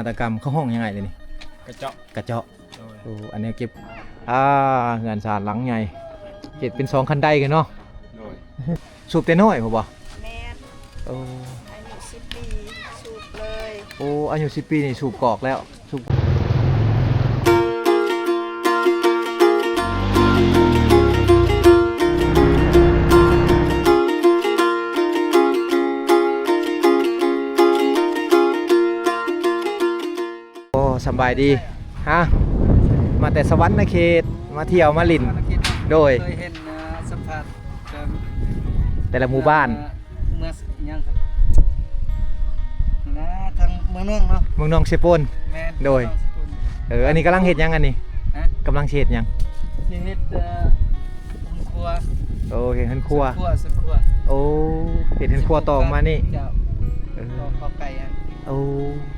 ຕະກຳ ເຂົາຮ້ອງຫຍັງອ້າຍ ດຽວນີ້? ກະເຈາະ ກະເຈາະ. ໂດຍ. ໂອ້ ອັນນີ້ເກັບ ອ່າ ເຮືອນຊານຫຼັງໃຫຍ່ ເຮັດເປັນສອງຂັ້ນໄດກັນເນາະ. ໂດຍ. ສູບແຕ່ນ້ອຍພຸ້ນບໍ່? ແມ່ນ. ໂອ້ ອາຍຸສິບປີ ສູບເລີຍ. ໂອ້ ອາຍຸສິບປີນີ້ສູບກອກແລ້ວ ສູບ. ໂອ້ ສຳບາຍດີ. ຮະ? ມາແຕ່ສະຫວັນນະເຂດ ມາທ່ຽວມາຫຼິ້ນ. ສະຫວັນນະເຂດເນາະ. ໂດຍ. ເຄີຍເຫັນ ເອີ ສຳພາດ ແຕ່ລະໝູ່ບ້ານ ເອີ ເມືອງຫຍັງ ນະ ທາງເມືອງນອງເນາະ. ເມືອງນອງເຊໂປນ. ແມ່ນ. ໂດຍ. ເມືອງນອງເຊໂປນ. ເອີ ອັນນີ້ກຳລັງເຮັດຫຍັງອັນນີ້? ຮະ? ກຳລັງຊິເຮັດຫຍັງ? ຊິເຮັດ ເອີ ເຮືອນຄົວ. ໂອ້ ເຮັດເຮືອນຄົວ. ເຮືອນຄົວ ເຮືອນຄົວ. ໂອ້ ເຮັດເຮືອນຄົວຕໍ່ອອກມານີ້. ເຈົ້າ. ເອີ ຕໍ່ເຂົ້າໄກ່ຫັ້ນ. ໂອ້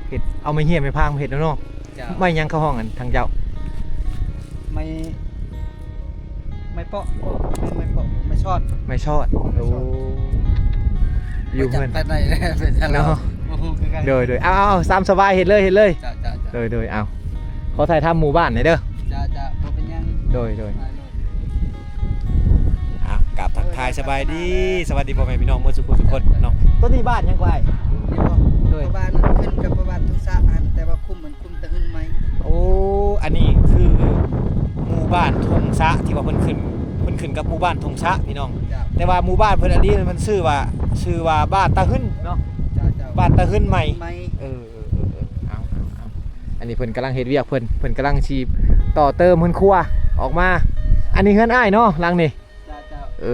ເຮັດ ເອົາໄມ້ເຮ້ຍໄມ້ພາງມາເຮັດແລ້ວເນາະ. ເຈົ້າ. ໄມ້ຫຍັງເຂົາຮ້ອງອັນທາງເຈົ້າ? ໄມ້ ໄມ້ເປາະ ແມ່ນໄມ້ເປາະ ໄມ້ຊອດ. ໄມ້ຊອດ. ໂອ້ ຢູ່ເຮືອນ ບໍ່ຈັກປານໃດເນາະ. ບໍ່ຮູ້ຄືກັນ. ໂດຍໆ. ເອົາໆ ຕາມສະບາຍ ເຮັດເລີຍ ເຮັດເລີຍ. ເຈົ້າໆໆ. ໂດຍໆ. ເອົາ ຂໍຖ່າຍທຳໝູ່ບ້ານໜ່ອຍເດີ. ເຈົ້າໆ. ບໍ່ເປັນຫຍັງ. ໂດຍໆ. ໄປເລີຍ. ອ່ະ ກາບທັກທາຍສະບາຍດີ ສະຫວັດດີພໍ່ແມ່ພີ່ນ້ອງເໝິດສູ່ຜູ້ສູ່ຄົນເນາະ. ໂຕນີ້ບ້ານຫຍັງກວ່າອ້າຍ? ນີ້ບໍ່? ໂດຍ. ບ້ານຂຶ້ນກັບບ້ານທົ່ງສະຫັ້ນ ແຕ່ວ່າຄຸ້ມມັນຄຸ້ມຕາຫຶນໃໝ່. ໂອ້ ອັນນີ້ຄືໝູ່ບ້ານທົ່ງສະ ທີ່ວ່າເພິ່ນຂຶ້ນ ເພິ່ນຂຶ້ນກັບໝູ່ບ້ານທົ່ງສະພີ່ນ້ອງ. ເຈົ້າ. ແຕ່ວ່າໝູ່ບ້ານເພິ່ນອັນນີ້ມັນຊື່ວ່າ ຊື່ວ່າບ້ານຕາຫຶນເນາະ. ເຈົ້າໆ. ບ້ານຕາຫຶນໃໝ່. ເອີ ເອີ ເອີ ເອີ ເອົາ ເອົາ ເອົາ ອັນນີ້ເພິ່ນກຳລັງເຮັດວຽກເພິ່ນ ເພິ່ນກຳລັງຊິຕໍ່ເຕີມເຮືອນຄົວອອກມາ. ອັນນີ້ເຮືອນອ້າຍເນາະ ຫຼັງນີ້. ເຈົ້າ ເຈົ້າ. ເອີ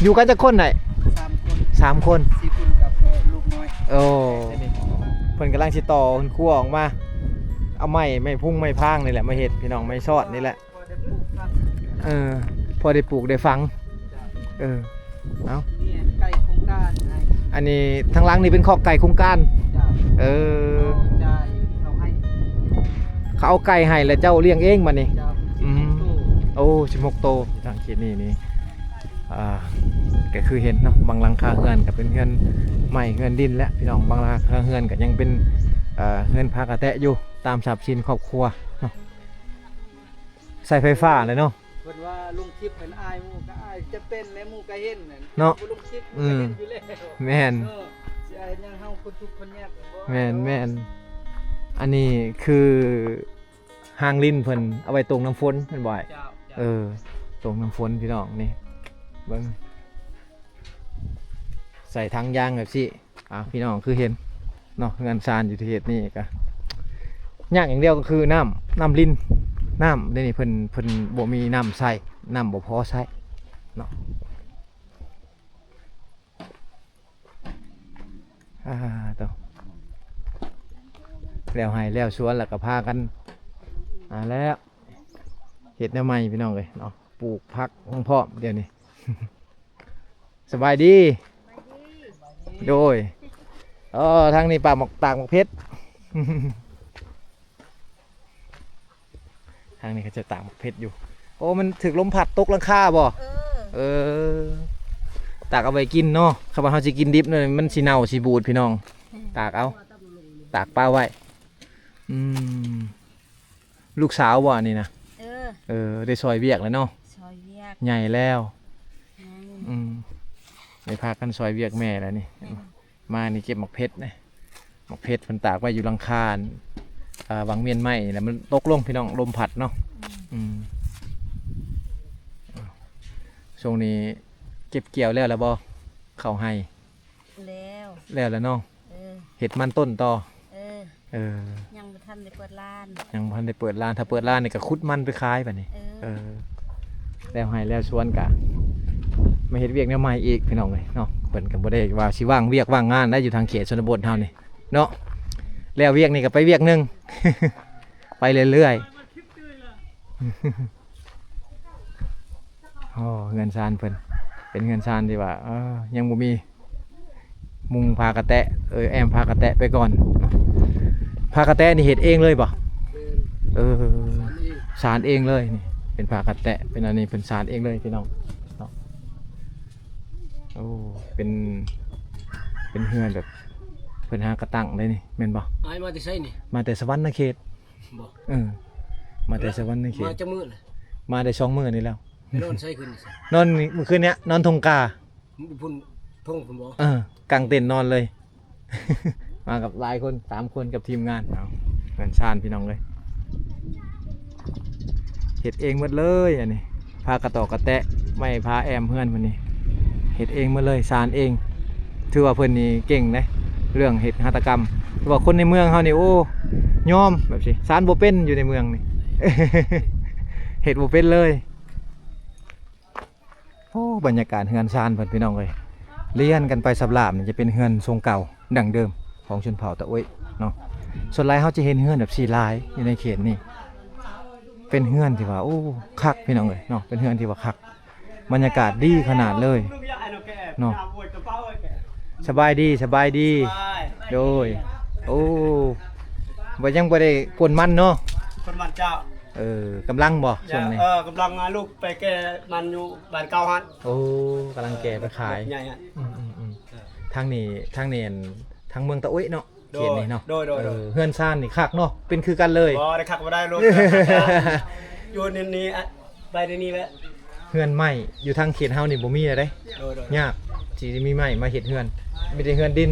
ຢູ່ກັນຈັກຄົນໄດ້? ສາມຄົນ. ສາມຄົນ. ສີ່ຄົນກັບ ເອີ ລູກນ້ອຍ. ໂອ້ ເພິ່ນກຳລັງຊິຕໍ່ເຮືອນຄົວອອກມາ ເອົາໄມ້ ໄມ້ພຸງໄມ້ພາງນີ້ແຫຼະມາເຮັດ ພີ່ນ້ອງ ໄມ້ຊອດນີ້ແຫຼະ. ພໍໄດ້ປູກຝັງ. ເອີ ພໍໄດ້ປູກໄດ້ຝັງ. ເຈົ້າ. ເອີ ເອົ້າ ນີ້ໄກ່ໂຄງການໃຫ້. ອັນນີ້ທາງຫຼັງນີ້ເປັນຄອກໄກ່ໂຄງການ. ເຈົ້າ. ເອີ ເຂົາເອົາໄກ່ໃຫ້ແລ້ວເຈົ້າລ້ຽງເອງບັດນີ້. ເຈົ້າ. ອືມ ໂອ້ ສິບຫົກໂຕ. ທາງເຂດນີ້ນີ້ ອ່າ ກໍຄືເຫັນເນາະ ບາງຫຼັງຄາເຮືອນກໍເປັນເຮືອນໄມ້ເຮືອນດິນແຫຼະ ພີ່ນ້ອງ. ບາງຫຼັງຄາເຮືອນກໍຍັງເປັນ ເອີ ເຮືອນພາກະແຕະຢູ່ ຕາມຊັບສິນຄອບຄົວເນາະ. ໃຊ້ໄຟຟ້າແຫຼະເນາະ. ເພິ່ນວ່າລົງຄລິບເພິ່ນອາຍໝູ່ ກໍອາຍຈະເປັນແຫຼະ ໝູ່ກໍເຫັນເນາະ. ບໍ່ລົງຄລິບ ໝູ່ກໍເຫັນຢູ່ແລ້ວ. ອືມ ແມ່ນ. ເອີ ຊິອາຍຫຍັງເຮົາ ຄົນທຸກຄົນຍາກ. ແມ່ນໆ. ອັນນີ້ຄືຮາງລິນເພິ່ນເອົາໄວ້ຕົງນ້ຳຝົນແມ່ນບໍ່ອ້າຍ? ເຈົ້າ ເຈົ້າ. ເອີ ຕົງນ້ຳຝົນ ພີ່ນ້ອງ ນີ້ເບິ່ງ ໃສ່ຖັງຢາງແບບຊີ້. ອ່າ ພີ່ນ້ອງຄືເຫັນເນາະ ເຮືອນຊານຢູ່ທີ່ເຂດນີ້ກໍຍາກຢ່າງດຽວກໍຄືນ້ຳ ນ້ຳລິນ ນ້ຳດຽວນີ້ເພິ່ນ ເພິ່ນບໍ່ມີນ້ຳໃຊ້ ນ້ຳບໍ່ພໍໃຊ້ເນາະ. ອ່າ ໂຕ ແລ້ວໄຮ່ແລ້ວສວນແລ້ວກໍພາກັນ ອ່າ ແລ້ວເຮັດແນວໃໝ່ ພີ່ນ້ອງເອີຍເນາະ ປູກຜັກພ້ອມໆ ດຽວນີ້. ສະບາຍດີ. ສະບາຍດີ. ໂດຍ. ເອີ ທາງນີ້ປາກໝາກ ຕາກໝາກເຜັດ ທາງນີ້ເຂົາເຈົ້າຕາກໝາກເຜັດຢູ່. ໂອ້ ມັນຖືກລົມພັດຕົກຫຼັງຄາບໍ່? ເອີ ເອີ ຕາກເອົາໄວ້ກິນເນາະ. ຄັນວ່າເຮົາຊິກິນດິບເນາະ ມັນຊິເນົ່າຊິບູດ ພີ່ນ້ອງ. ອືມ ຕາກເອົາ ຕາກປະໄວ້. ອືມ ລູກສາວບໍ່ອັນນີ້ນະ? ເອີ ເອີ ໄດ້ຊ່ອຍວຽກແລ້ວເນາະ. ຊ່ອຍວຽກ ໃຫຍ່ແລ້ວ. ໃຫຍ່. ອືມ ໄດ້ພາກັນຊ່ອຍວຽກແມ່ແລ້ວນີ້. ອືມ ມານີ້ເກັບໝາກເຜັດນະ ໝາກເຜັດເພິ່ນຕາກໄວ້ຢູ່ຫຼັງຄາ ອ່າ ວັງວຽນໄມ້ນີ້ແຫຼະ ມັນຕົກລົງ ພີ່ນ້ອງ ລົມພັດເນາະ. ອືມ ອືມ ຊ່ວງນີ້ເກັບກ່ຽວແລ້ວແລ້ວບໍ່? ເຂົ້າໄຮ່ ແລ້ວ ແລ້ວແລ້ວເນາະ. ເອີ ເຮັດມັນຕົ້ນຕໍ່. ເອີ ເອີ ຍັງບໍ່ທັນໄດ້ເປີດຮ້ານ ຍັງບໍ່ທັນໄດ້ເປີດຮ້ານ. ຖ້າເປີດຮ້ານນີ້ກໍຂຸດມັນໄປຂາຍບັດນີ້. ເອີ ເອີ ແລ້ວໄຮ່ແລ້ວສວນກະມາເຮັດວຽກແນວໃໝ່ອີກ ພີ່ນ້ອງເອີຍເນາະ. ເພິ່ນກໍບໍ່ໄດ້ວ່າຊິວ່າງວຽກວ່າງງານໄດ໋ ຢູ່ທາງເຂດຊົນນະບົດເຮົານີ້ເນາະ. ແລ້ວວຽກນີ້ກໍໄປວຽກໜຶ່ງ ໄປເລື້ອຍໆ. ອໍ ເຮືອນຊານເພິ່ນ ເປັນເຮືອນຊານທີ່ວ່າ ເອີ ຍັງບໍ່ມີມຸງຜ້າກະແຕະ ເອີ ແອ້ມຜ້າກະແຕະໄປກ່ອນ. ຜ້າກະແຕະນີ້ເຮັດເອງເລີຍບໍ່? ແມ່ນ. ເອີ ສານເອງ ສານເອງເລີຍ. ນີ້ເປັນຜ້າກະແຕະ ເປັນອັນນີ້ເພິ່ນສານເອງເລີຍ ພີ່ນ້ອງເນາະ. ໂອ້ ເປັນ ເປັນເຮືອນແບບ ເພິ່ນຫາກະຕັ້ງໄດ້ນີ້ ແມ່ນບໍ່? ອ້າຍມາແຕ່ໃສນີ້? ມາແຕ່ສະຫວັນນະເຂດ. ບໍ່? ເອີ ມາແຕ່ສະຫວັນນະເຂດ. ມາຈັກມື້ລະ? ມາໄດ້ສອງມື້ນີ້ແລ້ວ. ໄປນອນໃສຄືນນີ້? ນອນນີ້ ມື້ຄືນນີ້ນອນທົ່ງກາ. ຢູ່ພຸ້ນທົ່ງພຸ້ນບໍ່? ເອີ ກາງເຕັນນອນເລີຍ. ມາກັບຫຼາຍຄົນ ສາມຄົນກັບທີມງານ. ເອົາ ເຮືອນຊານພີ່ນ້ອງເອີຍ ເຮັດເອງໝົດເລີຍອັນນີ້. ຜ້າກະຕໍກະແຕະ ໄມ້ຜ້າແອ້ມເຮືອນເພິ່ນນີ້ ເຮັດເອງໝົດເລີຍ ສານເອງ. ຖືວ່າເພິ່ນນີ້ເກັ່ງເດ້ ເລື່ອງເຮັດຫັດຖະກຳ. ຖືວ່າຄົນໃນເມືອງເຮົານີ້ ໂອ້ ຍອມແບບຊີ້ ສານບໍ່ເປັນ ຢູ່ໃນເມືອງນີ້ ເຮັດບໍ່ເປັນເລີຍ. ໂອ້ ບັນຍາກາດເຮືອນຊານເພິ່ນພີ່ນ້ອງເອີຍ ລຽນກັນໄປສາບຫຼາບນີ້ຈະເປັນເຮືອນຊົງເກົ່າ ດັ້ງເດີມຂອງຊົນເຜົ່າຕາໂອ້ຍເນາະ. ສ່ວນຫຼາຍເຮົາຈະເຫັນເຮືອນແບບສີ່ລາຍຢູ່ໃນເຂດນີ້ ເປັນເຮືອນທີ່ວ່າ ໂອ້ ຄັກພີ່ນ້ອງເອີຍເນາະ ເປັນເຮືອນທີ່ວ່າຄັກ ບັນຍາກາດດີຂະໜາດເລີຍເນາະ. ສະບາຍດີ ສະບາຍດີ. ໂດຍ ໂອ້ ບໍ່ ຍັງບໍ່ໄດ້ກົນມັນເນາະ. ກົນມັນເຈົ້າ. ເອີ ກຳລັງບໍ່ຊ່ວງນີ້? ເອີ ກຳລັງ ອາ ລູກໄປແກ່ມັນຢູ່ບ້ານເກົ່າຫັ້ນ. ໂອ້ ກຳລັງແກ່ໄປຂາຍ. ໃຫຍ່ຫັ້ນ. ອືມໆໆ ເອີ ທາງນີ້ ທາງນີ້ ທາງເມືອງຕາໂອ້ຍເນາະ ໂດຍ ເຂດນີ້ເນາະ. ໂດຍໆໆ ເອີ ເຮືອນຊານນີ້ຄັກເນາະ ເປັນຄືກັນເລີຍ. ບໍ່ໄດ້ຄັກບໍ່ໄດ້ລູກ ຢູ່ໃນນີ້ ອະ ໄປໃນນີ້ແຫຼະ. ເຮືອນໄມ້ຢູ່ທາງເຂດເຮົານີ້ບໍ່ມີແລ້ວເດ້. ໂດຍໆ ຍາກທີ່ຈະມີໄມ້ມາເຮັດເຮືອນ ມີແຕ່ເຮືອນດິນ.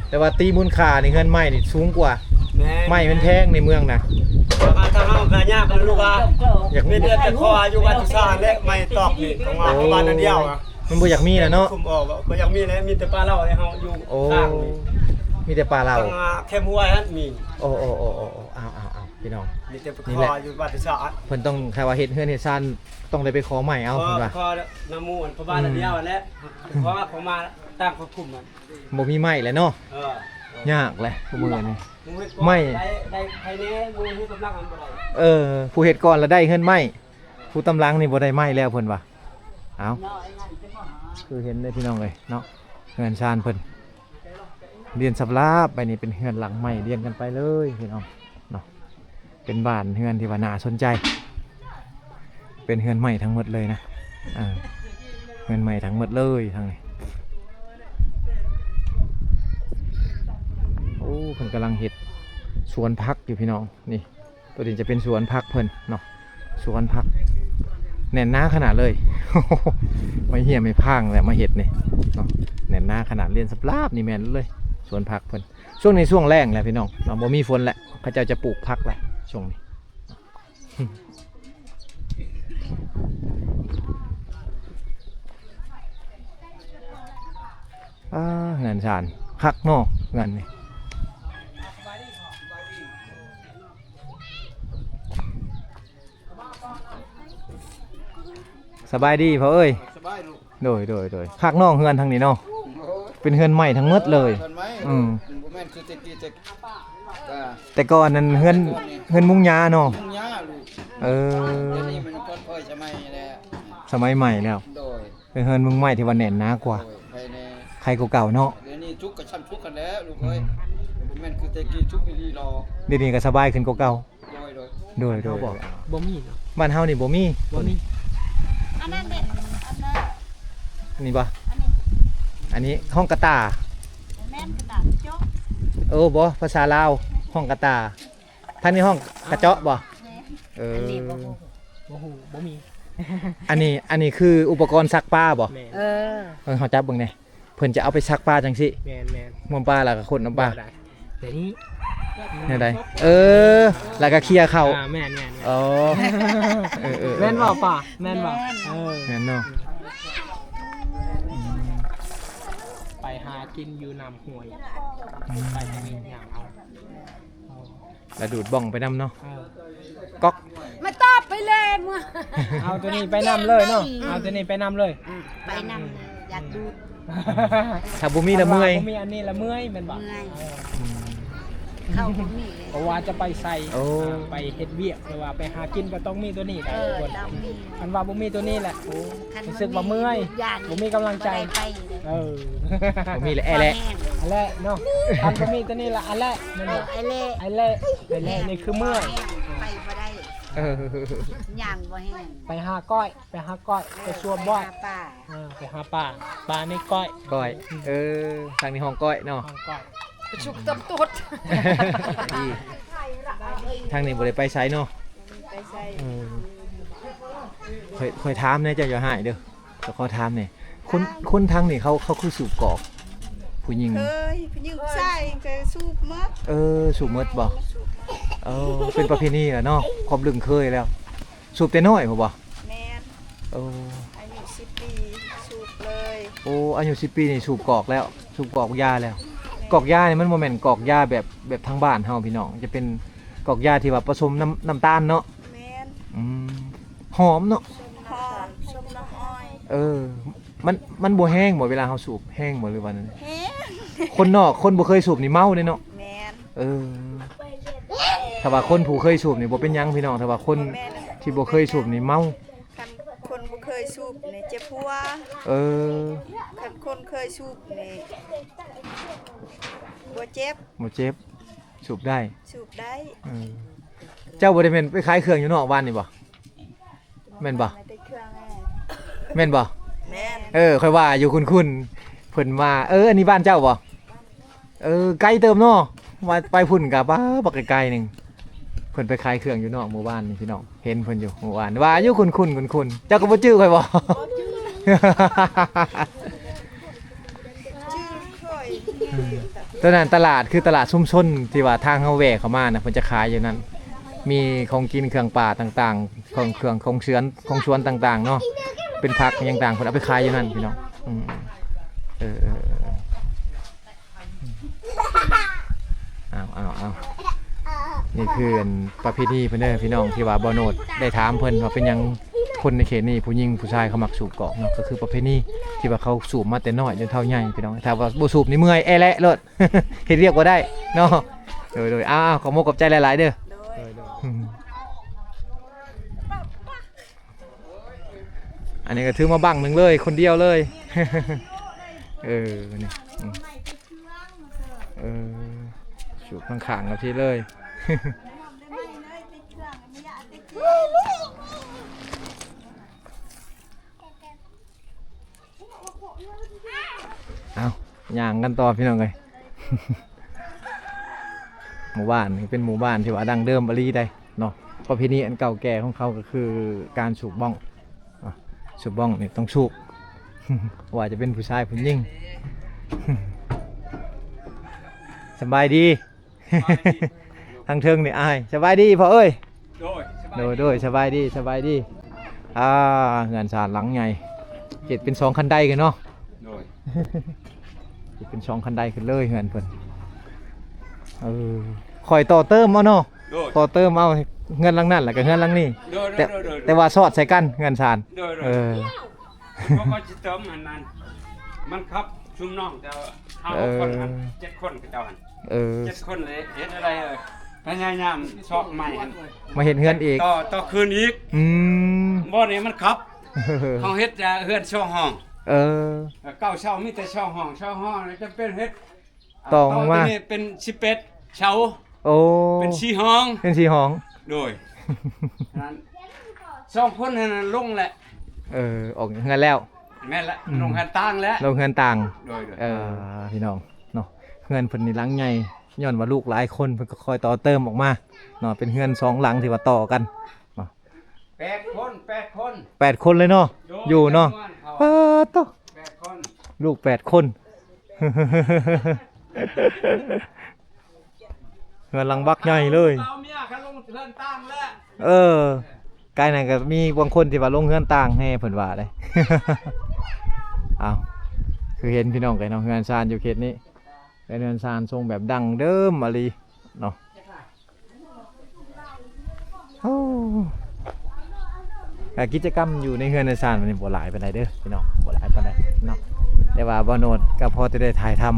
ແຕ່ວ່າຕີມູນຄ່ານີ້ເຮືອນໄມ້ນີ້ສູງກວ່າ. ແມ່ນ ໄມ້ມັນແພງໃນເມືອງນະ. ແຕ່ວ່າທາງເຮົາກໍຍາກນະລູກວ່າ ຢາກມີແຕ່ໄປຂໍຢູ່ບ້ານຈຸສານແຫຼະ ໄມ້ຕອກນີ້ຂອງວ່າ ໂອ້ ບ້ານອັນດຽວນະ ມັນບໍ່ຢາກມີແລ້ວເນາະ. ຄຸມອອກ ບໍ່ຢາກມີແລ້ວ ມີແຕ່ປ່າເຫຼົ່າໃຫ້ເຮົາຢູ່. ໂອ້ ຂ້າງນີ້ ມີແຕ່ປ່າເຫຼົ່າ ທາງແຄມຫ້ວຍຫັ້ນມີ. ໂອ້ໆໆໆ ເອົາໆໆ ພີ່ນ້ອງ ມີແຕ່ໄປຂໍຢູ່ບ້ານຕິສາ. ເພິ່ນຕ້ອງ ຖ້າວ່າເຮັດເຮືອນເຮັດຊານ ຕ້ອງໄດ້ໄປຂໍໄມ້ເອົາ ເອີ ເພິ່ນວ່າ ຂໍນຳໝູ່ອັນພໍ່ບ້ານອັນດຽວຫັ້ນແຫຼະ. ອືມ ຂໍເຂົາມາຕັ້ງຄວບຄຸມຫັ້ນ ບໍ່ມີໄມ້ແຫຼະເນາະ. ເອີ ຍາກແຫຼະ ຜູ້ມື້ນີ້ ໄມ້ໄດ້ ໄດ້ໃຜແດ່ ບໍ່ມີກຳລັງມັນບໍ່ໄດ້. ເອີ ຜູ້ເຮັດກ່ອນລະໄດ້ເຮືອນໄມ້ ຜູ້ຕາມຫຼັງນີ້ບໍ່ໄດ້ໄມ້ແລ້ວເພິ່ນວ່າ. ເອົາ ຄືເຫັນເດ້ພີ່ນ້ອງເອີຍເນາະ ເຮືອນຊານເພິ່ນລຽນສາບຫຼາບໄປນີ້ ເປັນເຮືອນຫຼັງໃໝ່ລຽນກັນໄປເລີຍພີ່ນ້ອງເນາະ. ເປັນບ້ານເຮືອນທີ່ວ່າໜ້າສົນໃຈ ເປັນເຮືອນໃໝ່ທັງໝົດເລີຍນະ. ເອີ ເຮືອນໃໝ່ທັງໝົດເລີຍທາງນີ້. ໂອ້ ເພິ່ນກຳລັງເຮັດສວນຜັກຢູ່ພີ່ນ້ອງນີ້. ຕົວນີ້ຈະເປັນສວນຜັກເພິ່ນເນາະ ສວນຜັກແໜ້ນໜາຂະໜາດເລີຍ. ໄມ້ເຫຍໄມ້ພາງແຫຼະມາເຮັດນີ້ເນາະ ແໜ້ນໜາຂະໜາດ ລຽນສາບຫຼາບນີ້ແມ່ນເລີຍ ສວນຜັກເພິ່ນ. ຊ່ວງນີ້ຊ່ວງແລ້ງແຫຼະພີ່ນ້ອງເນາະ ບໍ່ມີຝົນແຫຼະ ເຂົາເຈົ້າຈະປູກຜັກແຫຼະຊ່ວງນີ້. ອ່າ ເຮືອນຊານຄັກເນາະ ເຮືອນນີ້. ສະບາຍດີພໍ່ເອີຍ. ສະບາຍລູກ. ໂດຍ ໂດຍ ໂດຍ ຄັກເນາະ ເຮືອນທາງນີ້ເນາະ. ໂອ້ຍ ເປັນເຮືອນໃໝ່ທັງໝົດເລີຍ. ເຮືອນໃໝ່. ອືມ ບໍ່ແມ່ນຄືແຕ່ກີ້ແຕ່ ອ່າ ແຕ່ກ່ອນນັ້ນເຮືອນ ເຮືອນມຸງຫຍ້າເນາະ. ມຸງຫຍ້າລູກ. ເອີ ດຽວນີ້ມັນເປີດເຜີຍສະໄໝແລ້ວ ສະໄໝໃໝ່ແລ້ວ. ໂດຍ. ເປັນເຮືອນມຸງໄມ້ທີ່ວ່າແໜ້ນໜາກວ່າ ໂດຍ ໄຄແນ່ ໄຄກວ່າເກົ່າເນາະ. ດຽວນີ້ທຸກກໍຊ່ຳທຸກກັນແລ້ວລູກເອີຍ. ອືມ ບໍ່ແມ່ນຄືແຕ່ກີ້ທຸກອີ່ຫຼີດອກ. ດຽວນີ້ກໍສະບາຍຂຶ້ນກວ່າເກົ່າ. ໂດຍ ໂດຍ ໂດຍ ໂດຍ ເຮົາບໍ່ ບໍ່ມີເນາະ ບ້ານເຮົານີ້ບໍ່ມີ ບໍ່ມີ. ອັນນັ້ນເດ້ ອັນນັ້ນ ນີ້ບໍ່? ອັນນີ້ ອັນນີ້ຫ້ອງກະຕ່າ. ບໍ່ແມ່ນກະຕ່າ ກະເຈາະ. ເອີ ບໍ່ ພາສາລາວ ຫ້ອງກະຕ່າ. ທາງນີ້ຫ້ອງກະເຈາະບໍ່? ແມ່ນ. ເອີ ອັນນີ້ບໍ່ຮູ້ ບໍ່ຮູ້ ບໍ່ມີ. ອັນນີ້ ອັນນີ້ຄືອຸປະກອນຊັກປາບໍ່? ແມ່ນ. ເອີ ເອີ ເຮົາຈັບເບິ່ງແດ່ ເພິ່ນຈະເອົາໄປຊັກປາຈັ່ງຊີ້. ແມ່ນໆ ງມປາແລ້ວກໍຂົນນ້ຳປາ. ແນວໃດ? ເອີ ແລ້ວກໍເຄຍເຂົ້າ. ອ່າ ແມ່ນໆໆ. ອໍ ເອີໆໆ ແມ່ນບໍ່ປ້າ? ແມ່ນບໍ່? ແມ່ນ. ເອີ ແມ່ນເນາະ. ອືມ ໄປຫາກິນຢູ່ນ້ຳຫ້ວຍ. ອືມ ໄປທາງນີ້ຍ່າງເອົາ ແລ້ວດູດບ້ອງໄປນຳເນາະ. ເອີ ກ໊ອກ ມາຕອບໄປແລ້ວ ເອົາຕົວນີ້ໄປນຳເລີຍເນາະ. ອືມ ເອົາຕົວນີ້ໄປນຳເລີຍ. ອືມ ໄປນຳ ຢາກດູດ. ຖ້າບໍ່ມີລະເມື່ອຍ ບໍ່ມີອັນນີ້ລະເມື່ອຍແມ່ນບໍ່? ເມື່ອຍ. ເອີ ອືມ ເຂົ້າບໍ່ມີເລີຍ ເພາະວ່າຈະໄປໃສ. ໂອ້ ອ່າ ໄປເຮັດວຽກ ຫຼືວ່າໄປຫາກິນກໍຕ້ອງມີຕົວນີ້ໄດ໋. ເອີ ຕ້ອງມີ. ຄັນວ່າບໍ່ມີຕົວນີ້ແຫຼະ ໂອ້ ຮູ້ສຶກວ່າເມື່ອຍ ບໍ່ມີກຳລັງໃຈ. ເອີ ບໍ່ມີແຫຼະ ແອແລະ ແອແລະເນາະ. ຄັນບໍ່ມີຕົວນີ້ລະ ອາແລະ ແມ່ນບໍ່? ເອີ ອາແລະ ອາແລະ ອາແລະ ນີ້ຄືເມື່ອຍ ໄປບໍ່ໄດ້. ເອີ ຍ່າງບໍ່ແຮງ. ໄປຫາກ້ອຍ ໄປຫາກ້ອຍ ໄປຊວມບ່ອນ ໄປຫາປາ. ເອີ ໄປຫາປາ ປາໃນກ້ອຍ ກ້ອຍ. ອືມ ເອີ ທາງນີ້ຫ້ອງກ້ອຍເນາະ ຫ້ອງກ້ອຍ. ສຸກຕຳຕົດ. ທາງນີ້ບໍ່ໄດ້ໄປໃສເນາະ? ໄປໃສ? ເອີ ຂ້ອຍ ຂ້ອຍຖາມແດ່ ເຈົ້າຢ່າຮ້າຍເດີ ຂ້ອຍຂໍຖາມແດ່. ຄົນ ຄົນທາງນີ້ເຂົາ ເຂົາຄືສູບກອກ ຜູ້ຍິງ? ເຄີຍ ຜູ້ຍິງຜູ້ຊາຍກໍສູບໝົດ. ເອີ ສູບໝົດບໍ່? ເອີ ເປັນປະເພນີແຫຼະເນາະ ຄວາມລຶ້ງເຄີຍແລ້ວ. ສູບແຕ່ນ້ອຍພຸ້ນບໍ່? ແມ່ນ. ໂອ້ ອາຍຸສິບປີສູບເລີຍ. ໂອ້ ອາຍຸສິບປີນີ້ສູບກອກແລ້ວ ສູບກອກຢາແລ້ວ. ແມ່ນ. ກອກຢານີ້ມັນບໍ່ແມ່ນກອກຢາແບບ ແບບທາງບ້ານເຮົາພີ່ນ້ອງ ຈະເປັນກອກຢາທີ່ວ່າປະສົມນ້ຳ ນ້ຳຕານເນາະ. ແມ່ນ. ອືມ ຫອມເນາະ ຫອມ ສົມນ້ຳອ້ອຍ. ເອີ ມັນ ມັນບໍ່ແຮງບໍ່ ເວລາເຮົາສູບ ແຮງບໍ່ ຫຼືວ່າແນວໃດ? ແຮງ. ຄົນນອກ ຄົນບໍ່ເຄີຍສູບນີ້ເມົາເດ້ເນາະ. ແມ່ນ. ເອີ ຖ້າວ່າຄົນຜູ້ເຄີຍສູບນີ້ບໍ່ເປັນຫຍັງພີ່ນ້ອງ ຖ້າວ່າຄົນ ບໍ່ແມ່ນ ທີ່ບໍ່ເຄີຍສູບນີ້ເມົາ. ຄັນຄົນບໍ່ເຄີຍສູບນີ້ເຈັບຫົວ. ເອີ ຄັນຄົນເຄີຍສູບນີ້ບໍ່ເຈັບ. ບໍ່ເຈັບ ສູບໄດ້ ສູບໄດ້. ເອີ ເຈົ້າບໍ່ໄດ້ແມ່ນໄປຂາຍເຄື່ອງຢູ່ນອກວານນີ້ບໍ່? ແມ່ນບໍ່? ແມ່ນບໍ່? ແມ່ນ. ເອີ ຂ້ອຍວ່າຢູ່ຄຸ້ນໆ ເພິ່ນວ່າ ເອີ ອັນນີ້ບ້ານເຈົ້າບໍ່? ເອີ ໄກເຕີບເນາະ ວ່າໄປພຸ້ນກະ ປາ ບັກໄກໆໜຶ່ງ. ເພິ່ນໄປຂາຍເຄື່ອງຢູ່ນອກໝູ່ບ້ານນີ້ພີ່ນ້ອງ ເຫັນເພິ່ນຢູ່ໝູ່ບ້ານ ວ່າຢູ່ຄຸ້ນໆ ຄຸ້ນໆ. ເຈົ້າກໍບໍ່ຈື່ຂ້ອຍບໍ່? ບໍ່ຈື່. ໂຕນັ້ນຕະຫຼາດ ຄືຕະຫຼາດຊຸມຊົນທີ່ວ່າທາງເຮົາແວ່ເຂົ້າມານະ ເພິ່ນຈະຂາຍຢູ່ນັ້ນ ມີຂອງກິນເຄື່ອງປ່າຕ່າງໆ ຂອງເຄື່ອງ ຂອງສວນ ຂອງສວນຕ່າງໆເນາະ ເປັນຜັກຫຍັງຕ່າງ ເພິ່ນເອົາໄປຂາຍຢູ່ນັ້ນພີ່ນ້ອງ. ອືມ ເອີ ເອີ ເອີ ເອົາ ເອົາ ເອົາ ນີ້ຄືອັນປະເພນີເພິ່ນເດີພີ່ນ້ອງ ທີ່ວ່າບ່າວໂນດໄດ້ຖາມເພິ່ນວ່າເປັນຫຍັງຄົນໃນເຂດນີ້ ຜູ້ຍິງຜູ້ຊາຍເຂົາມັກສູບກອກເນາະ ກໍຄືປະເພນີທີ່ວ່າເຂົາສູບມາແຕ່ນ້ອຍຈົນເຖົ້າໃຫຍ່ພີ່ນ້ອງ. ຖ້າວ່າບໍ່ສູບນີ້ເມື່ອຍແອແລະໂລດ ເຮັດວຽກບໍ່ໄດ້ເນາະ. ໂດຍ ໂດຍ ອ້າວ ຂອບມຸກຂອບໃຈຫຼາຍໆເດີ. ໂດຍ ໂດຍ ໂດຍ. ອັນນີ້ກໍຖືມາບັ້ງໜຶ່ງເລີຍ ຄົນດຽວເລີຍ. ເອີ ນີ້ ອືມ ເອີ ສູບຂ້າງໆກັບທີ່ເລີຍ. ເອົາ ຍ່າງກັນຕໍ່ພີ່ນ້ອງເອີຍ. ໝູ່ບ້ານນີ້ເປັນໝູ່ບ້ານທີ່ວ່າດັ້ງເດີມອີ່ຫຼີໃດເນາະ. ປະເພນີອັນເກົ່າແກ່ຂອງເຂົາກໍຄືການສູບບ້ອງ. ອາ ສູບບ້ອງນີ້ຕ້ອງສູບ ວ່າຈະເປັນຜູ້ຊາຍຜູ້ຍິງ. ສະບາຍດີ. ສະບາຍດີ. ທາງເທິງນີ້ອ້າຍ. ສະບາຍດີພໍ່ເອີຍ. ໂດຍ ສະບາຍ ໂດຍ ໂດຍ ສະບາຍດີ ສະບາຍດີ. ອ່າ ເຮືອນຊານຫຼັງໃຫຍ່ ເຮັດເປັນສອງຂັ້ນໄດຂຶ້ນເນາະ. ໂດຍ ເຮັດເປັນສອງຂັ້ນໄດຂຶ້ນເລີຍເຮືອນເພິ່ນ. ເອີ ຂ້ອຍຕໍ່ເຕີມເອົາເນາະ. ໂດຍ ຕໍ່ເຕີມເອົາເຮືອນຫຼັງນັ້ນ ແລ້ວກໍເຮືອນຫຼັງນີ້. ໂດຍ ໂດຍ ແຕ່ ໂດຍ ໂດຍ ແຕ່ວ່າສອດໃສ່ກັນເຮືອນຊານ. ໂດຍ ໂດຍ ເອີ ເພາະວ່າຊິເຕີມອັນນັ້ນ ມັນຄັບຊຸມນ້ອງ ແຕ່ເຮົາ ເອີ ຄົນຫັ້ນ ເຈັດຄົນ ເຂົາເຈົ້າຫັ້ນ. ເອີ ເຈັດຄົນເລີຍ ເຮັດອະໄລ ພະຍາຍາມຊອກໄມ້ຫັ້ນ ມາເຮັດເຮືອນອີກ ຕໍ່ ຕໍ່ຄືນອີກ. ອືມ ບໍ່ນີ້ມັນຄັບ ເຮົາເຮັດແຕ່ເຮືອນສອງຫ້ອງ. ເອີ ເກົ້າເຊົາມີແຕ່ສອງຫ້ອງ ສອງຫ້ອງ ຈຳເປັນເຮັດ ຕໍ່ອອກມາ ຕໍ່ໄປນີ້ເປັນສິບເອັດເຊົາ. ໂອ້ ເປັນສີ່ຫ້ອງ ເປັນສີ່ຫ້ອງ. ໂດຍ ນັ້ນ ສອງຄົນຫັ້ນລົງແຫຼະ. ເອີ ອອກເຮືອນແລ້ວ. ແມ່ນລະ ອືມ ລົງເຮືອນຕ່າງແຫຼະ ລົງເຮືອນຕ່າງ. ໂດຍ ໂດຍ ເອີ ພີ່ນ້ອງເນາະ ເຮືອນເພິ່ນນີ້ຫຼັງໃຫຍ່ ຍ້ອນວ່າລູກຫຼາຍຄົນ ເພິ່ນກໍຄ່ອຍຕໍ່ເຕີມອອກມາເນາະ. ເປັນເຮືອນສອງຫຼັງທີ່ວ່າຕໍ່ກັນເນາະ. ແປດຄົນ ແປດຄົນ ແປດຄົນເລີຍເນາະ. ໂດຍ ຢູ່ເນາະ ຈຳນວນເຂົາ ປາດໂທ້ ແປດຄົນ ລູກແປດຄົນ. ເຮືອນຫຼັງບັກໃຫຍ່ເລີຍ. ເອົາເມຍເຂົາລົງເຮືອນຕ່າງແລ້ວ. ເອີ ກາຍນັ້ນກໍມີບາງຄົນທີ່ວ່າລົງເຮືອນຕ່າງແດ່ເພິ່ນວ່າເດ້. ອ້າວ ຄືເຫັນພີ່ນ້ອງເອີຍເນາະ ເຮືອນຊານຢູ່ເຂດນີ້ ເປັນເຮືອນຊານຊົງແບບດັ້ງເດີມອີ່ຫຼີເນາະ. ໂອ້ ກະກິດຈະກຳຢູ່ໃນເຮືອນໃນຊານນີ້ບໍ່ຫຼາຍປານໃດເດີພີ່ນ້ອງ ບໍ່ຫຼາຍປານໃດເນາະ. ແຕ່ວ່າບ່າວໂນດກໍພໍແຕ່ໄດ້ຖ່າຍທຳ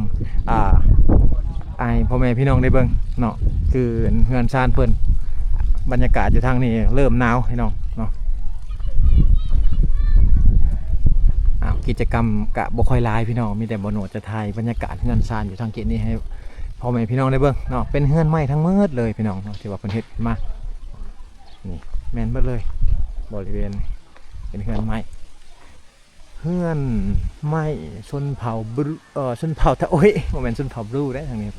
ອ່າ ໃຫ້ພໍ່ແມ່ພີ່ນ້ອງໄດ້ເບິ່ງເນາະ ຄືເຮືອນຊານເພິ່ນ. ບັນຍາກາດຢູ່ທາງນີ້ເລີ່ມໜາວພີ່ນ້ອງເນາະ. ອ້າວ ກິດຈະກຳກະບໍ່ຄ່ອຍຫຼາຍພີ່ນ້ອງ ມີແຕ່ບ່າວໂນດຈະຖ່າຍບັນຍາກາດເຮືອນຊານຢູ່ທາງເຂດນີ້ໃຫ້ພໍ່ແມ່ພີ່ນ້ອງໄດ້ເບິ່ງເນາະ. ເປັນເຮືອນໄມ້ທັງໝົດເລີຍພີ່ນ້ອງເນາະ ທີ່ວ່າເພິ່ນເຮັດມາ. ນີ້ແມ່ນເບິດເລີຍ ບໍລິເວນເປັນເຮືອນໄມ້ ເຮືອນໄມ້ຊົນເຜົ່າບຣູ ເອີ ຊົນເຜົ່າທະ ໂອ້ຍ ບໍ່ແມ່ນຊົນເຜົ່າບຣູເດ້ທາງນີ້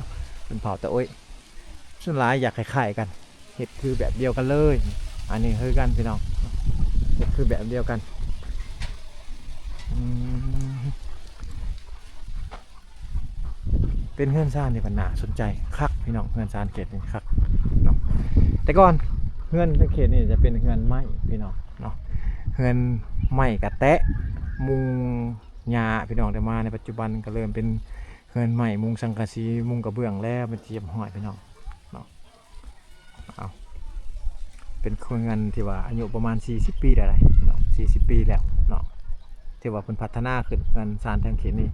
ເປັນເຜົ່າຕາໂອ້ຍ ສ່ວນຫຼາຍຢາກຄ້າຍໆກັນ ເຮັດຄືແບບດຽວກັນເລີຍ. ອັນນີ້ຄືກັນພີ່ນ້ອງ ເຮັດຄືແບບດຽວກັນ. ອືມ ເປັນເຮືອນຊານທີ່ມັນໜ້າສົນໃຈຄັກພີ່ນ້ອງ ເຮືອນຊານເຂດນີ້ຄັກເນາະ. ແຕ່ກ່ອນເຮືອນທາງເຂດນີ້ຈະເປັນເຮືອນໄມ້ພີ່ນ້ອງເນາະ ເຮືອນໄມ້ກະແຕະ ມຸງຫຍ້າພີ່ນ້ອງ. ແຕ່ມາໃນປັດຈຸບັນກໍເລີ່ມເປັນເຮືອນໄມ້ ມຸງສັງກະສີ ມຸງກະເບື້ອງແລ້ວ ເປັນທີ່ຮຽບຮ້ອຍພີ່ນ້ອງເນາະ. ເອົາ ເປັນເຮືອນທີ່ວ່າອາຍຸປະມານສີ່ສິບປີໄດ້ເນາະ ສີ່ສິບປີແລ້ວເນາະ ຖືວ່າເພິ່ນພັດທະນາຂຶ້ນ ເຮືອນຊານທາງເຂດນີ້.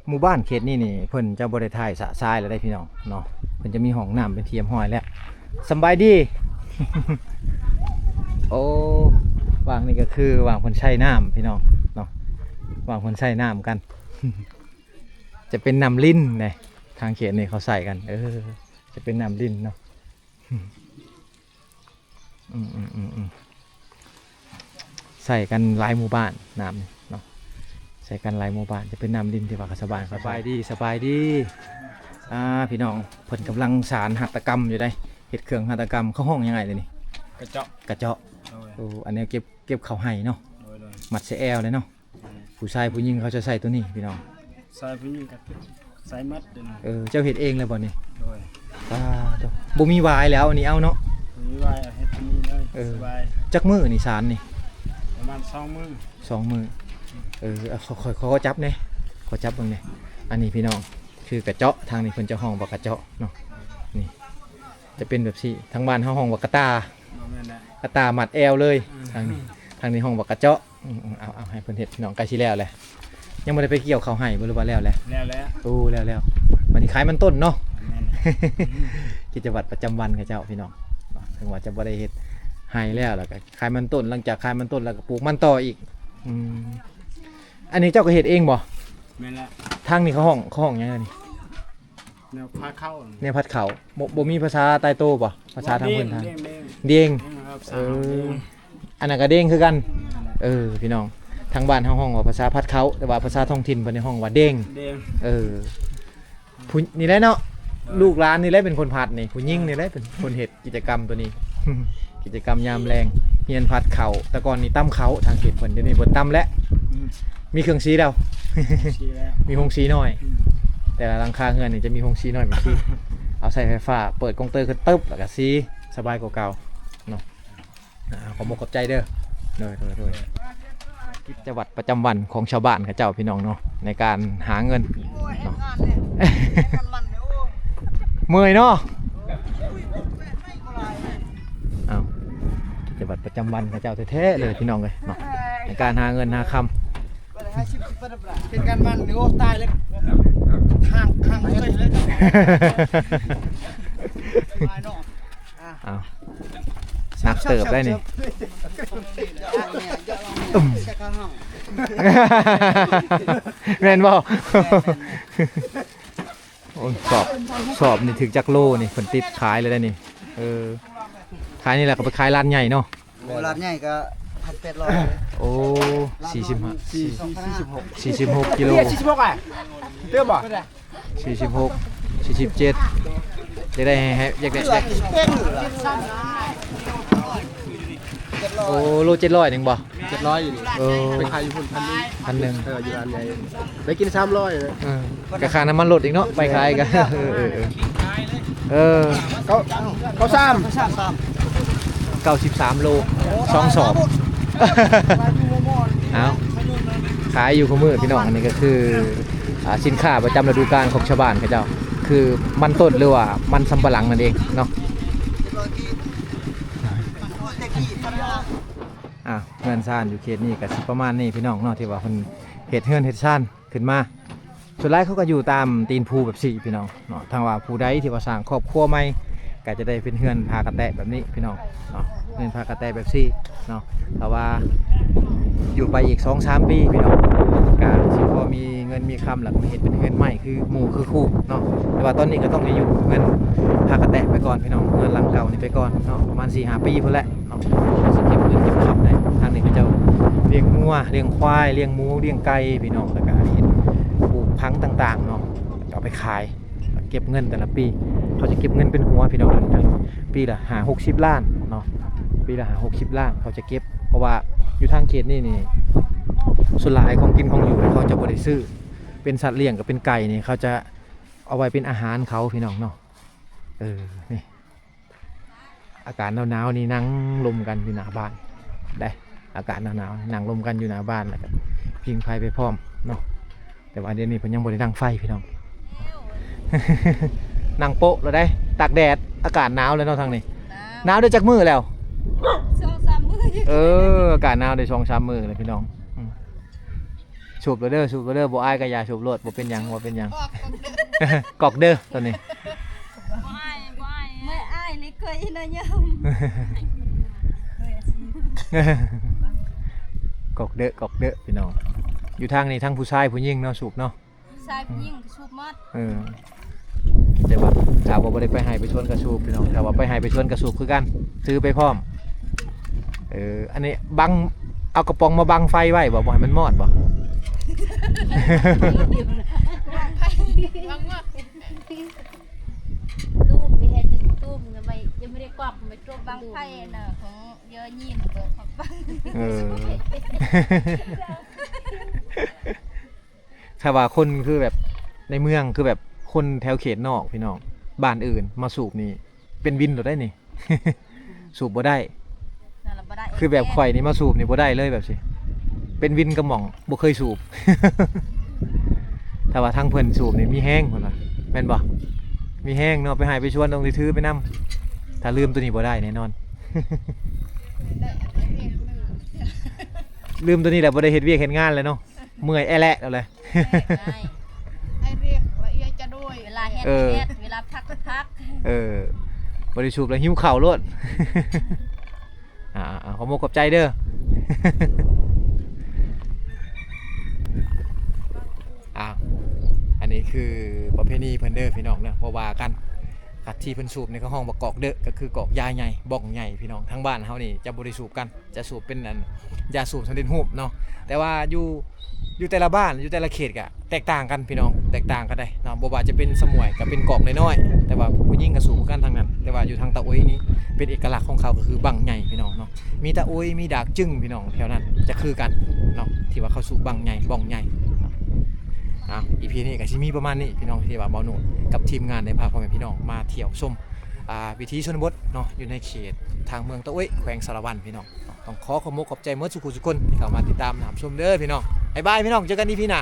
ໝູ່ບ້ານເຂດນີ້ນີ້ ເພິ່ນຈະບໍ່ໄດ້ຖ່າຍສະຊາຍແລ້ວເດ້ພີ່ນ້ອງເນາະ ເພິ່ນຈະມີຫ້ອງນ້ຳເປັນທີ່ຮຽບຮ້ອຍແລ້ວ. ສຳບາຍດີ. ໂອ້ ຫວ່າງນີ້ກໍຄືຫວ່າງເພິ່ນໃຊ້ນ້ຳພີ່ນ້ອງເນາະ ຫວ່າງເພິ່ນໃຊ້ນ້ຳກັນ ຈະເປັນນ້ຳລິນເດ້ ທາງເຂດນີ້ເຂົາໃຊ້ກັນ ເອີ ຈະເປັນນ້ຳລິນເນາະ. ອືມໆໆໆ ໃຊ້ກັນຫຼາຍໝູ່ບ້ານ ນ້ຳນີ້ເນາະ ໃຊ້ກັນຫຼາຍໝູ່ບ້ານ ຈະເປັນນ້ຳລິນທີ່ວ່າຊາວບ້ານເຂົາໃຊ້. ສະບາຍດີ ສະບາຍດີ. ອ່າ ພີ່ນ້ອງ ເພິ່ນກຳລັງສານຫັດຖະກຳຢູ່ເດ້ ເຮັດເຄື່ອງຫັດຖະກຳ. ເຂົາຮ້ອງຫຍັງອ້າຍໂຕນີ້? ກະເຈາະ ກະເຈາະ. ໂອ້ຍ ໂອ້ ອັນນີ້ເກັບ ເກັບເຂົ້າໄຮ່ເນາະ. ໂດຍໆ ມັດໃສ່ແອວເລີຍເນາະ. ຜູ້ຊາຍຜູ້ຍິງເຂົາຈະໃຊ້ໂຕນີ້ພີ່ນ້ອງ. ຊາຍຜູ້ຍິງກໍໃສ່ໝົດເດ້. ເອີ ເຈົ້າເຮັດເອງເລີຍບໍ່ນີ້? ໂດຍ. ປາໂທ້ ບໍ່ມີຫວາຍແລ້ວ ອັນນີ້ເອົາເນາະ. ບໍ່ມີຫວາຍ ເຮັດອັນນີ້ເລີຍ. ເອີ ສະບາຍ. ຈັກມື້ນີ້ສານນີ້? ປະມານສອງມື້ ສອງມື້. ເອີ ເອົາ ຂໍ ຂໍ ຂໍຈັບແດ່ ຂໍຈັບເບິ່ງແດ່. ອັນນີ້ພີ່ນ້ອງ ຄືກະເຈາະ ທາງນີ້ເພິ່ນຈະຮ້ອງວ່າກະເຈາະເນາະ. ນີ້ຈະເປັນແບບຊີ້ ທາງບ້ານເຮົາຮ້ອງວ່າກະຕ່າ. ບໍ່ແມ່ນແຫຼະ ກະຕ່າມັດແອວເລີຍ. ອືມ ທາງນີ້ ທາງນີ້ຮ້ອງວ່າກະເຈາະ. ອືມໆ ເອົາ ເອົາ ໃຫ້ເພິ່ນເຮັດພີ່ນ້ອງ ໃກ້ຊິແລ້ວແຫຼະ. ຍັງບໍ່ໄດ້ໄປກ່ຽວເຂົ້າໄຮ່ບໍ່ ຫຼືວ່າແລ້ວແລ້ວ? ແລ້ວແລ້ວ. ໂອ້ ແລ້ວໆ ບັດນີ້ຂາຍມັນຕົ້ນເນາະ. ແມ່ນ. ກິດຈະວັດປະຈຳວັນເຂົາເຈົ້າພີ່ນ້ອງ ເຖິງວ່າຈະບໍ່ໄດ້ເຮັດໄຮ່ແລ້ວ ແລ້ວກໍຂາຍມັນຕົ້ນ ຫຼັງຈາກຂາຍມັນຕົ້ນແລ້ວກໍປູກມັນຕໍ່ອີກ. ອືມ ອັນນີ້ເຈົ້າກໍເຮັດເອງບໍ່? ແມ່ນແຫຼະ. ທາງນີ້ເຂົາຮ້ອງ ເຂົາຮ້ອງຫຍັງອັນນີ້? ແນວພັດເຂົ້າ. ແນວພັດເຂົ້າ. ບໍ່ ບໍ່ມີພາສາໃຕ້ໂຕບໍ່? ພາສາທາງພື້ນຖານ. ເດງ ເດງ ເດງ. ເອີ ອັນນັ້ນກໍເດງຄືກັນ. ເອີ ພີ່ນ້ອງ ທາງບ້ານເຮົາຮ້ອງວ່າພາສາພັດເຂົ້າ ແຕ່ວ່າພາສາທ້ອງຖິ່ນເພິ່ນນີ້ຮ້ອງວ່າເດງ. ເດງ. ເອີ ຜູ້ ນີ້ແຫຼະເນາະ. ເອີ ລູກຫຼານນີ້ແຫຼະເປັນຄົນພັດນີ້ ຜູ້ຍິງນີ້ແຫຼະເປັນຄົນເຮັດ ກິດຈະກຳໂຕນີ້ ກິດຈະກຳຍາມແລງ ຮຽນພັດເຂົ້າ. ແຕ່ກ່ອນນີ້ຕຳເຂົ້າທາງເຂດເພິ່ນ ດຽວນີ້ບໍ່ຕຳແລ້ວ. ອືມ ມີເຄື່ອງສີແລ້ວ ສີແລ້ວ ມີໂຮງສີນ້ອຍ. ອືມ ແຕ່ລະຫຼັງຄາເຮືອນນີ້ຈະມີໂຮງສີນ້ອຍເປັນສີ ເອົາໃສ່ໄຟຟ້າ ເປີດກົງເຕີຂຶ້ນຕຶບ ແລ້ວກໍສີ ສະບາຍກວ່າເກົ່າເນາະ. ອ່າ ຂອບອົກຂອບໃຈເດີ. ໂດຍ ໂດຍ ໂດຍ. ກິດຈະວັດປະຈຳວັນຂອງຊາວບ້ານເຂົາເຈົ້າ ພີ່ນ້ອງເນາະ ໃນການຫາເງິນເນາະ. ເມື່ອຍເນາະ. ເອົ້າ ກິດຈະວັດປະຈຳວັນເຂົາເຈົ້າແທ້ໆເລີຍ ພີ່ນ້ອງເອີຍເນາະ ໃນການຫາເງິນຫາຄຳ. ເຮັດງານມັນ ໂອ້ ຕາຍເລີຍ ທາງ ທາງເລີຍ. ເອົ້າ ໜັກເຕີບໄດ໋ນີ້. ແມ່ນບໍ່? ໂອ້ຍ ສອບ ສອບນີ້ຖືກຈັກໂລນີ້ ເພິ່ນຕິດຂາຍເລີຍໄດ໋ນີ້. ເອີ ຂາຍນີ້ແຫຼະ ກໍໄປຂາຍລາດໃຫຍ່ເນາະ. ໂອ້ ລາດໃຫຍ່ກໍພັນແປດຮ້ອຍ. ໂອ້ ສີ່ສິບຫ້າ ສີ່ສິບຫົກ ສີ່ສິບຫົກກິໂລ. ສີ່ສິບຫົກ ອ່ະ ເຕີມບໍ່? ສີ່ສິບຫົກ ສີ່ສິບເຈັດ ຈະໄດ້ໃຫ້ ຢາກໄດ້ ໂອ້ ໂລເຈັດຮ້ອຍໜຶ່ງບໍ່? ເຈັດຮ້ອຍຢູ່ນີ້. ເອີ ໄປຂາຍຢູ່ພຸ້ນພັນໜຶ່ງ ພັນໜຶ່ງ. ເອີ ຢູ່ລາດໃຫຍ່ໄດ້ກິນສາມຮ້ອຍ. ເອີ ກໍຄ່ານ້ຳມັນລົດອີກເນາະ ໄປຂາຍກໍ ເອີ ເອີ ເອີ ເອີ ເກົ້າ ເກົ້າສິບສາມ ເກົ້າສິບສາມໂລ ສອງສອບ. ເອົ້າ ຂາຍຢູ່ຄູ່ມື້ພີ່ນ້ອງ. ອັນນີ້ກໍຄື ອ່າ ສິນຄ້າປະຈຳລະດູການຂອງຊາວບ້ານເຂົາເຈົ້າ ຄືມັນຕົ້ນ ຫຼືວ່າມັນສຳປະຫຼັງນັ້ນເອງເນາະ. ອ່າ ເຮືອນຊານຢູ່ເຂດນີ້ກໍຊິປະມານນີ້ພີ່ນ້ອງເນາະ ທີ່ວ່າເພິ່ນເຮັດເຮືອນເຮັດຊານ ຂຶ້ນມາ. ສ່ວນຫຼາຍເຂົາກໍຢູ່ຕາມຕີນພູແບບຊີ້ພີ່ນ້ອງເນາະ. ຖ້າວ່າຜູ້ໃດທີ່ວ່າສ້າງຄອບຄົວໃໝ່ ກໍຈະໄດ້ເປັນເຮືອນຜາກະແຕະແບບນີ້ພີ່ນ້ອງເນາະ ເຮືອນຜາກະແຕະແບບຊີ້ເນາະ. ຖ້າວ່າຢູ່ໄປອີກສອງສາມປີພີ່ນ້ອງ ກໍຊິພໍມີເງິນມີຄຳ ແລ້ວກໍມາເຮັດເປັນເຮືອນໄມ້ຄືໝູ່ຄືຄູ່ເນາະ. ແຕ່ວ່າຕອນນີ້ກໍຕ້ອງໄດ້ຢູ່ເຮືອນຜາກະແຕະໄປກ່ອນພີ່ນ້ອງ ເຮືອນຫຼັງເກົ່ານີ້ໄປກ່ອນເນາະ ປະມານສີ່ຫ້າປີພຸ້ນແຫຼະ. ເນາະ ຊິເກັບເງິນເກັບຄຳໄດ້. ທາງນີ້ເຂົາເຈົ້າລ້ຽງງົວ ລ້ຽງຄວາຍ ລ້ຽງໝູ ລ້ຽງໄກ່ພີ່ນ້ອງ ແລ້ວກະເຮັດປູກຜັງຕ່າງໆເນາະ ເອົາໄປ ຂາຍ ເກັບເງິນແຕ່ລະປີ ເຂົາຈະເກັບເງິນເປັນຫົວພີ່ນ້ອງ ປີລະຫ້າຫົກສິບລ້ານເນາະ ປີລະຫ້າຫົກສິບລ້ານເຂົາຈະເກັບ ເພາະວ່າຢູ່ທາງເຂດນີ້ນີ້ ສ່ວນຫຼາຍຂອງກິນຂອງຢູ່ເຂົາຈະບໍ່ໄດ້ຊື້ ເປັນສັດລ້ຽງກໍເປັນໄກ່ນີ້ ເຂົາຈະເອົາໄວ້ເປັນອາຫານເຂົາພີ່ນ້ອງເນາະ ເອີ ນີ້ ອາກາດໜາວໆນີ້ນັ່ງລົມກັນຢູ່ໜ້າບ້ານໄດ໋ ອາກາດໜາວໆນັ່ງລົມກັນຢູ່ໜ້າບ້ານ ແລ້ວກໍຜິງໄຟໄປພ້ອມເນາະ ແຕ່ວ່າດຽວນີ້ເພິ່ນຍັງບໍ່ໄດ້ດັງໄຟພີ່ນ້ອງ ນັ່ງໂປະແລ້ວໄດ໋ ຕາກແດດ ອາກາດໜາວແລ້ວເນາະທາງນີ້ ໜາວໄດ້ຈັກມື້ແລ້ວ ສອງສາມມື້ ເອີ ອາກາດໜາວໄດ້ສອງສາມມື້ແລ້ວພີ່ນ້ອງ ອືມ ສູບໂລດເດີ ສູບໂລດເດີ ບໍ່ອາຍກໍຢ່າສູບໂລດ ບໍ່ເປັນຫຍັງ ບໍ່ເປັນຫຍັງ ອອກ ກອກເດີ ກອກເດີ ຕອນນີ້ ບໍ່ອາຍ ບໍ່ອາຍ ບໍ່ອາຍເລີຍ ເຄີຍນະຍາມ ກອກເດີ ກອກເດີ ພີ່ນ້ອງ ຢູ່ທາງນີ້ທັງຜູ້ຊາຍຜູ້ຍິງເນາະ ສູບເນາະ ຜູ້ຊາຍຜູ້ຍິງກໍສູບໝົດ ເອີ ແຕ່ວ່າຖ້າວ່າບໍ່ໄດ້ໄປໄຮ່ໄປສວນກໍສູບພີ່ນ້ອງ ຖ້າວ່າໄປໄຮ່ໄປສວນກໍສູບຄືກັນ ຖືໄປພ້ອມ ເອີ ອັນນີ້ບັງ ເອົາກະປ໋ອງມາບັງໄຟໄວ້ບໍ່ ບໍ່ໃຫ້ມັນມອດບໍ່ ບັງໄຟ ບັງໝົດ ຕູບໄປເຮັດເປັນຕູບ ຍັງໄປ ຍັງບໍ່ໄດ້ກອບ ໄປຕົວະບັງໄຟນະ ຂອງເຢີຍິນເປີດເຂົ້າໄປ ເອີ ຖ້າວ່າຄົນຄືແບບໃນເມືອງ ຄືແບບຄົນແຖວເຂດນອກພີ່ນ້ອງ ບ້ານອື່ນມາສູບນີ້ເປັນວິນໂລດໄດ໋ນີ້ ສູບບໍ່ໄດ້ ນັ້ນລະບໍ່ໄດ້ ຄືແບບຂ້ອຍນີ້ມາສູບນີ້ບໍ່ໄດ້ເລີຍແບບຊີ້ ເປັນວິນກະໝ່ອງ ບໍ່ເຄີຍສູບ ຖ້າວ່າທາງເພິ່ນສູບນີ້ມີແຮງເພິ່ນວ່າ ແມ່ນບໍ່ ມີແຮງເນາະ ໄປໄຮ່ໄປສວນຕ້ອງໄດ້ຖືໄປນຳ ຖ້າລືມໂຕນີ້ບໍ່ໄດ້ແນ່ນອນ ລືມໂຕນີ້ແລ້ວບໍ່ໄດ້ເຮັດວຽກເຮັດງານແລ້ວເນາະ ເມື່ອຍແອແລະແລ້ວແຫຼະ ໄອ້ວຽກລະອຽດຈະໂດຍ ເວລາເຮັດ ເອີ ເຮັດ ເວລາພັກກໍພັກ ເອີ ບໍ່ໄດ້ສູບແລ້ວຫິວເຂົ້າໂລດ ອ່າໆ ຂອບອົກຂອບໃຈເດີ ອ່າ ອັນນີ້ຄືປະເພນີເພິ່ນເດີພີ່ນ້ອງເດີ ບໍ່ວ່າກັນ ທີ່ເພິ່ນສູບນີ້ເຂົາຮ້ອງວ່າກອກເດີ ກໍຄືກອກຢາໃຫຍ່ ບ້ອງໃຫຍ່ພີ່ນ້ອງ ທາງບ້ານເຮົານີ້ຈະບໍ່ໄດ້ສູບກັນ ຈະສູບເປັນອັນຢາສູບສຳເລັດຮູບເນາະ ແຕ່ວ່າຢູ່ ຢູ່ແຕ່ລະບ້ານ ຢູ່ແຕ່ລະເຂດກະແຕກຕ່າງກັນພີ່ນ້ອງ ແຕກຕ່າງກັນໄດ໋ເນາະ ບໍ່ວ່າຈະເປັນສະໝວຍກະເປັນກອກນ້ອຍໆ ແຕ່ວ່າຜູ້ຍິງກະສູບຄືກັນທັງນັ້ນ ແຕ່ວ່າຢູ່ທາງຕາໂອ້ຍນີ້ເປັນເອກະລັກຂອງເຂົາ ກະຄືບັ້ງໃຫຍ່ພີ່ນ້ອງເນາະ ມີຕາໂອ້ຍ ມີດາກຈຶງພີ່ນ້ອງ ແຖວນັ້ນຈະຄືກັນເນາະ ທີ່ວ່າເຂົາສູບບັ້ງໃຫຍ່ ບ້ອງໃຫຍ່ເນາະ ອ່າ ອີພີນີ້ກະຊິມີປະມານນີ້ພີ່ນ້ອງ ທີ່ວ່າບ່າວໂນດກັບທີມງານໄດ້ພາພໍ່ແມ່ພີ່ນ້ອງມາທ່ຽວຊົມ ອ່າ ວິຖີຊົນນະບົດເນາະ ຢູ່ໃນເຂດທາງເມືອງຕາໂອ້ຍ ແຂວງສາລະວັນພີ່ນ້ອງ ຕ້ອງຂໍຂອບອົກຂອບໃຈໝົດສູ່ຜູ້ສູ່ຄົນທີ່ເຂົ້າມາຕິດຕາມຮັບຊົມເດີພີ່ນ້ອງ ບາຍບາຍພີ່ນ້ອງ ເຈີກັນອີພີໜ້າ.